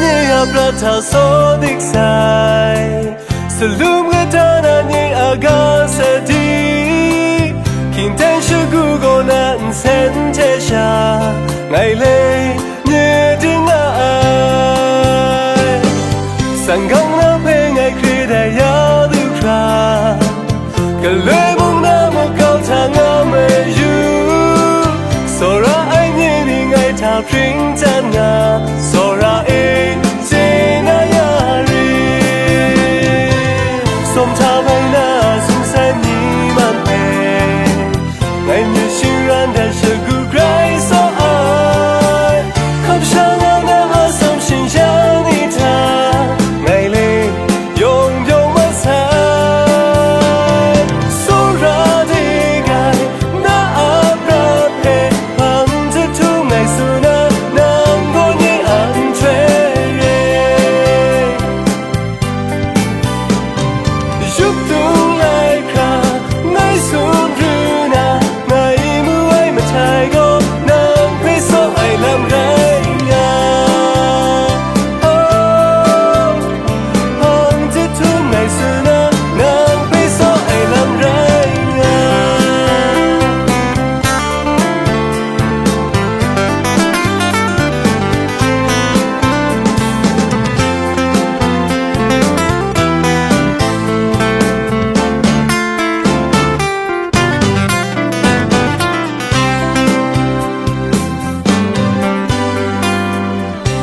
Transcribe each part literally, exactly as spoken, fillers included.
Ni a prat hta saw dik sai, salum kata na ni a ga sadi, hkying ten shagu gaw na nsen hte sha, ngai le nye ding nga ai. Sanggang na hpe ngai hkrit ai ya lu hkra, galoi mung na muk kau hta nga mayu, tsawra ai nye ni ngai hta hpring tan nga, tsawra e, chye na ya rit. Sawm hta bai na sumsai ni man hpe, ngai myit shingran dat shagu grai saw ai. Hkap sha nga na a sawm shingsha ni hta, ngai le yawng yawng mat sai. Tsawra de ngai, na a prat hpe hpang jahtum ngai tsun ai, nang gaw nye a nhtoi re. Yup tung lai hkra, ngai tsun ru na, ngai mu ai mahtai gaw, nang hpe saw ai lam rai nga. Oh, hpang jahtum ngai tsun na, nang hpe saw ai lam rai nga.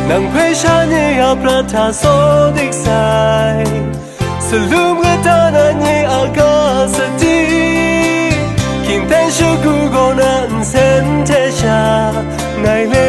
Nang hpe sha nye a prat hta saw dik sai, salum kata na nye a ga sadi, hkying ten shagu gaw na nsen hte sha, ngai le